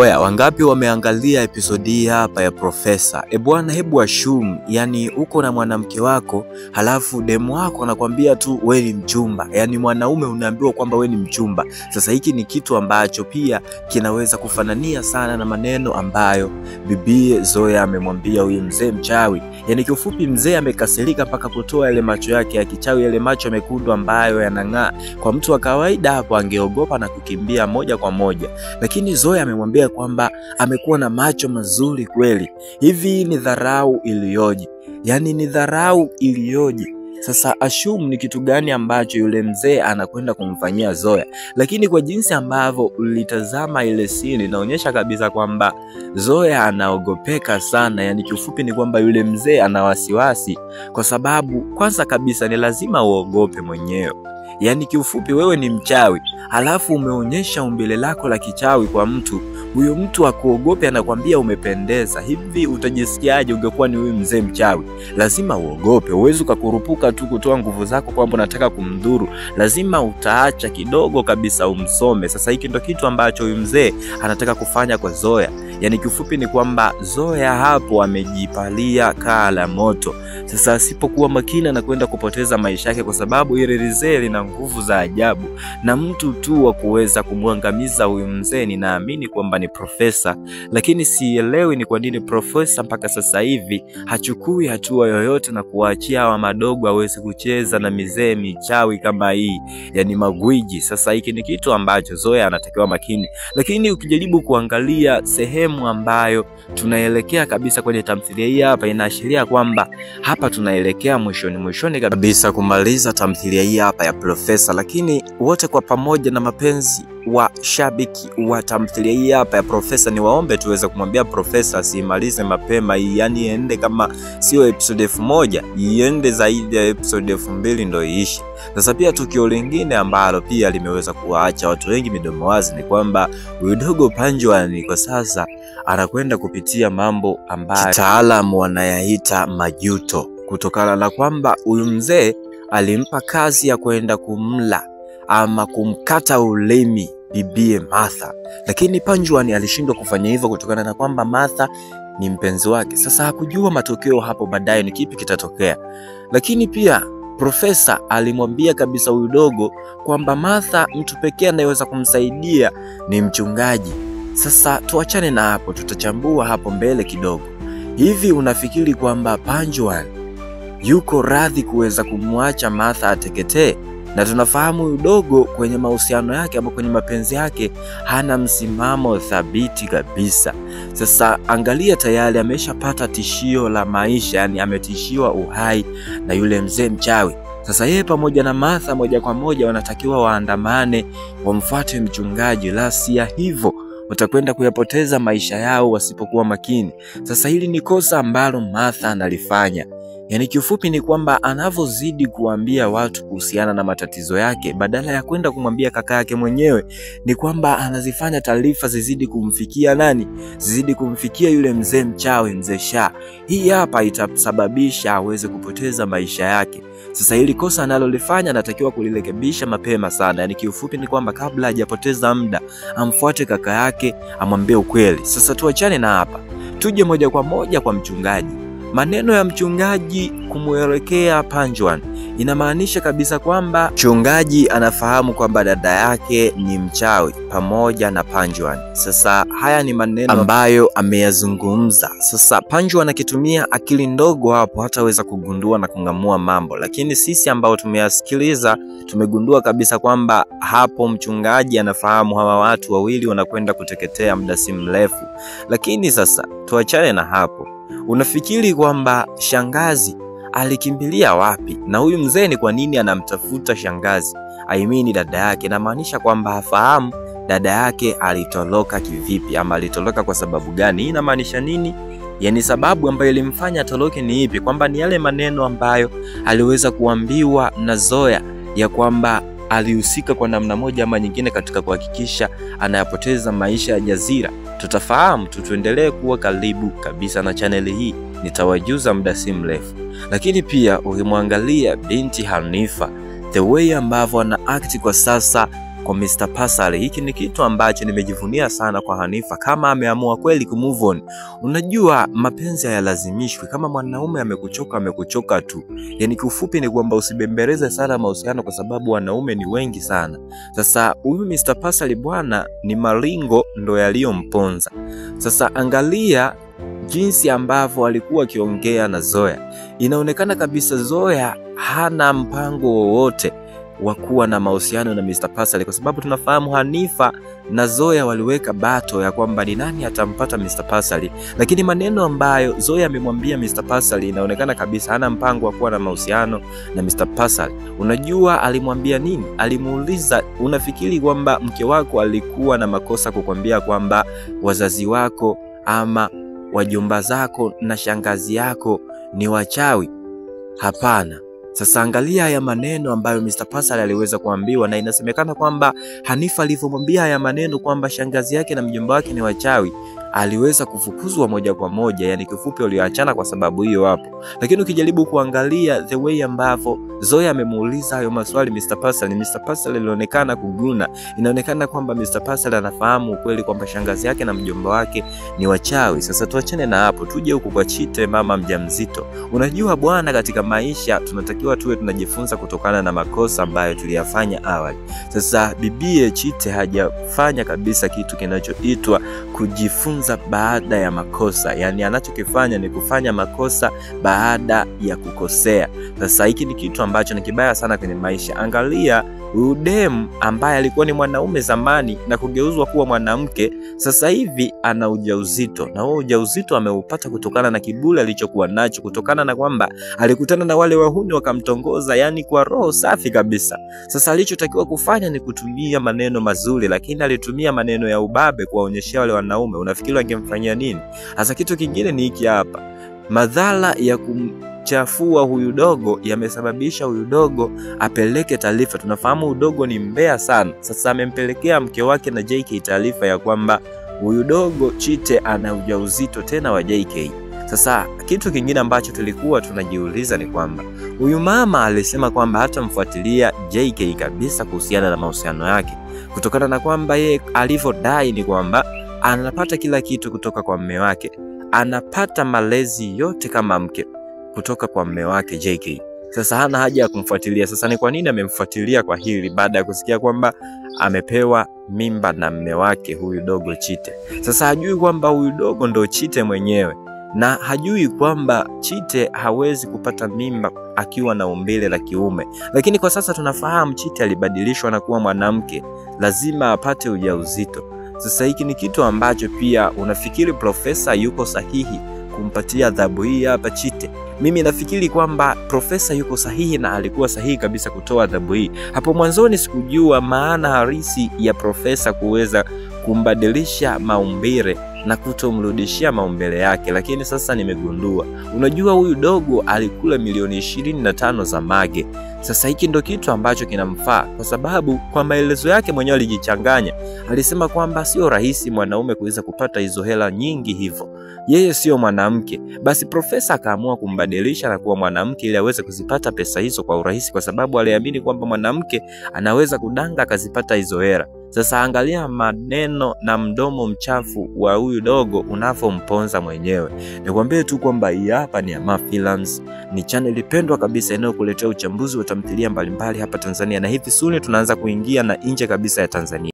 Oya, wangapi wameangalia episodi hii hapa ya Profesa? E bwana, hebu assume, yani uko na mwanamke wako, halafu demu wako anakuambia tu we ni mchumba. Yani mwanaume unaambiwa kwamba we ni mchumba. Sasa hiki ni kitu ambacho pia kinaweza kufanania sana na maneno ambayo bibie Zoya amemwambia huyu mzee mchawi. Yani kiufupi mzee amekasirika mpaka kutoa yale macho yake ya kichawi, yale macho mekundu ambayo yanang'aa. Kwa mtu wa kawaida hapo angeogopa na kukimbia moja kwa moja. Lakini Zoya amemwambia kwamba amekuwa na macho mazuri kweli. Hivi ni dharau iliyoje? Yani ni dharau iliyoje? Sasa assume ni kitu gani ambacho yule mzee anakwenda kumfanyia Zoya. Lakini kwa jinsi ambavyo ulitazama ile scene inaonyesha kabisa kwamba Zoya anaogopeka sana. Yani kiufupi ni kwamba yule mzee ana wasiwasi, kwa sababu kwanza kabisa ni lazima uogope mwenyewe. Yani kiufupi wewe ni mchawi, halafu umeonyesha umbile lako la kichawi kwa mtu, huyo mtu akuogope anakuambia umependeza. Hivi utajisikiaje ungekuwa ni huyu mzee mchawi? Lazima uogope. Huwezi ukakurupuka tu kutoa nguvu zako kwamba unataka kumdhuru. Lazima utaacha kidogo kabisa umsome. Sasa hiki ndo kitu ambacho huyu mzee anataka kufanya kwa Zoya. Yani kiufupi ni kwamba Zoya hapo amejipalia kaa la moto. Sasa asipokuwa makini anakwenda kupoteza maisha yake, kwa sababu ile rizee lina nguvu za ajabu, na mtu tu wa kuweza kumwangamiza huyu mzee ninaamini kwamba ni Profesa. Lakini sielewi ni kwa nini Profesa mpaka sasa hivi hachukui hatua yoyote na kuwaachia hawa madogo aweze kucheza na mizee michawi kama hii, yani magwiji. Sasa hiki ni kitu ambacho Zoya anatakiwa makini. Lakini ukijaribu kuangalia sehemu ambayo tunaelekea kabisa kwenye tamthilia hii hapa, inaashiria kwamba hapa tunaelekea mwishoni kabisa kumaliza tamthilia hii hapa ya Profesa. Lakini wote kwa pamoja na mapenzi wa shabiki wa tamthilia hii hapa ya Profesa, ni waombe tuweze kumwambia Profesa asimalize mapema hii, yani iende kama sio episode 1000, iende zaidi ya episode 2000 ndio iishe. Sasa pia tukio lingine ambalo pia limeweza kuwaacha watu wengi midomo wazi ni kwamba huyu dogo Panjwani kwa sasa anakwenda kupitia mambo ambayo kitaalamu wanayaita majuto, kutokana na kwamba huyu mzee alimpa kazi ya kwenda kumla ama kumkata ulimi bibie Martha. Lakini Panjwani alishindwa kufanya hivyo kutokana na kwamba Martha ni mpenzi wake. Sasa hakujua matokeo hapo baadaye ni kipi kitatokea. Lakini pia Profesa alimwambia kabisa huyu dogo kwamba Martha mtu pekee anayeweza kumsaidia ni mchungaji. Sasa tuachane na hapo, tutachambua hapo mbele kidogo. Hivi unafikiri kwamba Panjwani yuko radhi kuweza kumwacha Martha ateketee? Na tunafahamu huyu dogo kwenye mahusiano yake ama kwenye mapenzi yake hana msimamo thabiti kabisa. Sasa angalia, tayari ameshapata tishio la maisha, yani ametishiwa uhai na yule mzee mchawi. Sasa yeye pamoja na Martha moja kwa moja wanatakiwa waandamane wamfuate mchungaji, la si hivyo watakwenda kuyapoteza maisha yao wasipokuwa makini. Sasa hili ni kosa ambalo Martha analifanya. Yani kiufupi ni kwamba anavozidi kuambia watu kuhusiana na matatizo yake, badala ya kwenda kumwambia kaka yake mwenyewe, ni kwamba anazifanya taarifa zizidi kumfikia nani? Zizidi kumfikia yule mzee mchawi, mzee Sha. Hii hapa itasababisha aweze kupoteza maisha yake. Sasa hili kosa analolifanya anatakiwa kulirekebisha mapema sana. Yani kiufupi ni kwamba kabla hajapoteza muda amfuate kaka yake amwambie ukweli. Sasa tuachane na hapa, tuje moja kwa moja kwa mchungaji. Maneno ya mchungaji kumuelekea Panjwani inamaanisha kabisa kwamba mchungaji anafahamu kwamba dada yake ni mchawi pamoja na Panjwani. Sasa haya ni maneno ambayo ameyazungumza. Sasa Panjwani akitumia akili ndogo hapo hataweza kugundua na kungamua mambo, lakini sisi ambao tumeyasikiliza tumegundua kabisa kwamba hapo mchungaji anafahamu hawa watu wawili wanakwenda kuteketea muda si mrefu. Lakini sasa tuachane na hapo. Unafikiri kwamba shangazi alikimbilia wapi? Na huyu mzee ni kwa nini anamtafuta shangazi? I mean dada yake. Inamaanisha kwamba hafahamu dada yake alitoroka kivipi ama alitoroka kwa sababu gani. Hii inamaanisha nini? Yani sababu ambayo ilimfanya atoroke ni ipi? Kwamba ni yale maneno ambayo aliweza kuambiwa na Zoya ya kwamba alihusika kwa namna moja ama nyingine katika kuhakikisha anayapoteza maisha ya Jazira. Tutafahamu, tuendelee kuwa karibu kabisa na channel hii, nitawajuza muda si mrefu. Lakini pia ukimwangalia binti Hanifa, the way ambavyo ana act kwa sasa kwa Mr. Pasali. Hiki ni kitu ambacho nimejivunia sana kwa Hanifa, kama ameamua kweli kumove on. Unajua mapenzi hayalazimishwi. Kama mwanaume amekuchoka, amekuchoka tu. Yani kiufupi ni kwamba usibembeleze sana mahusiano kwa sababu wanaume ni wengi sana. Sasa huyu Mr. Pasali bwana ni maringo ndo yaliyomponza. Sasa angalia jinsi ambavyo alikuwa akiongea na Zoya. Inaonekana kabisa Zoya hana mpango wowote wa kuwa na mahusiano na Mr. Pasali, kwa sababu tunafahamu Hanifa na Zoya waliweka bato ya kwamba ni nani atampata Mr. Pasali, lakini maneno ambayo Zoya amemwambia Mr. Pasali inaonekana kabisa hana mpango wa kuwa na mahusiano na Mr. Pasali. Unajua alimwambia nini? Alimuuliza, unafikiri kwamba mke wako alikuwa na makosa kukwambia kwamba wazazi wako ama wajomba zako na shangazi yako ni wachawi? Hapana. Sasa angalia haya maneno ambayo Mr. Pasali aliweza kuambiwa, na inasemekana kwamba Hanifa alivyomwambia haya maneno kwamba shangazi yake na mjomba wake ni wachawi, aliweza kufukuzwa moja kwa moja. Yani kifupi waliachana kwa sababu hiyo hapo. Lakini ukijaribu kuangalia the way ambavyo Zoya amemuuliza hayo maswali Mr. Pasali, Mr. Pasali alionekana kuguna. Inaonekana kwamba Mr. Pasali anafahamu ukweli kwamba shangazi yake na mjomba wake ni wachawi. Sasa tuachane na hapo, tuje huku kwa Chite, mama mjamzito. Unajua bwana, katika maisha tunatakiwa tuwe tunajifunza kutokana na makosa ambayo tuliyafanya awali. Sasa bibie Chite hajafanya kabisa kitu kinachoitwa kujifunza baada ya makosa. Yani anachokifanya ni kufanya makosa baada ya kukosea. Sasa hiki ni kitu ambacho ni kibaya sana kwenye maisha. Angalia huyu demu ambaye alikuwa ni mwanaume zamani na kugeuzwa kuwa mwanamke, sasa hivi ana ujauzito, na huo ujauzito ameupata kutokana na kiburi alichokuwa nacho, kutokana na kwamba alikutana na wale wahuni wakamtongoza, yani kwa roho safi kabisa. Sasa alichotakiwa kufanya ni kutumia maneno mazuri, lakini alitumia maneno ya ubabe kuwaonyeshea wale wanaume. Unafikiri wangemfanyia nini? Sasa kitu kingine ni hiki hapa. Madhara ya kumchafua huyu dogo yamesababisha huyu dogo apeleke taarifa. Tunafahamu udogo ni mbea sana. Sasa amempelekea mke wake na JK taarifa ya kwamba huyu dogo Chite ana ujauzito tena wa JK. Sasa kitu kingine ambacho tulikuwa tunajiuliza ni kwamba huyu mama alisema kwamba hatamfuatilia JK kabisa kuhusiana na mahusiano yake, kutokana na kwamba yeye alivyodai ni kwamba anapata kila kitu kutoka kwa mume wake, anapata malezi yote kama mke kutoka kwa mume wake JK. Sasa hana haja ya kumfuatilia. Sasa ni kwa nini amemfuatilia kwa hili baada ya kusikia kwamba amepewa mimba na mume wake huyu dogo Chite? Sasa hajui kwamba huyu dogo ndo Chite mwenyewe, na hajui kwamba Chite hawezi kupata mimba akiwa na umbile la kiume. Lakini kwa sasa tunafahamu Chite alibadilishwa na kuwa mwanamke, lazima apate ujauzito. Sasa hiki ni kitu ambacho pia unafikiri profesa yuko sahihi kumpatia adhabu hii hapa Chite? Mimi nafikiri kwamba profesa yuko sahihi na alikuwa sahihi kabisa kutoa adhabu hii. Hapo mwanzoni sikujua maana halisi ya profesa kuweza kumbadilisha maumbile na kutomrudishia maumbile yake, lakini sasa nimegundua. Unajua huyu dogo alikula milioni 25 za mage. Sasa hiki ndo kitu ambacho kinamfaa, kwa sababu kwa maelezo yake mwenyewe alijichanganya. Alisema kwamba sio rahisi mwanaume kuweza kupata hizo hela nyingi hivyo, yeye sio mwanamke. Basi profesa akaamua kumbadilisha na kuwa mwanamke ili aweze kuzipata pesa hizo kwa urahisi, kwa sababu aliamini kwamba mwanamke anaweza kudanga akazipata hizo hela. Sasa angalia maneno na mdomo mchafu wa huyu dogo unavomponza mwenyewe. Nikwambie tu kwamba hii hapa ni Ama Films, ni channel pendwa kabisa inayokuletea uchambuzi wa tamthilia mbalimbali hapa Tanzania, na hivi soon tunaanza kuingia na nje kabisa ya Tanzania.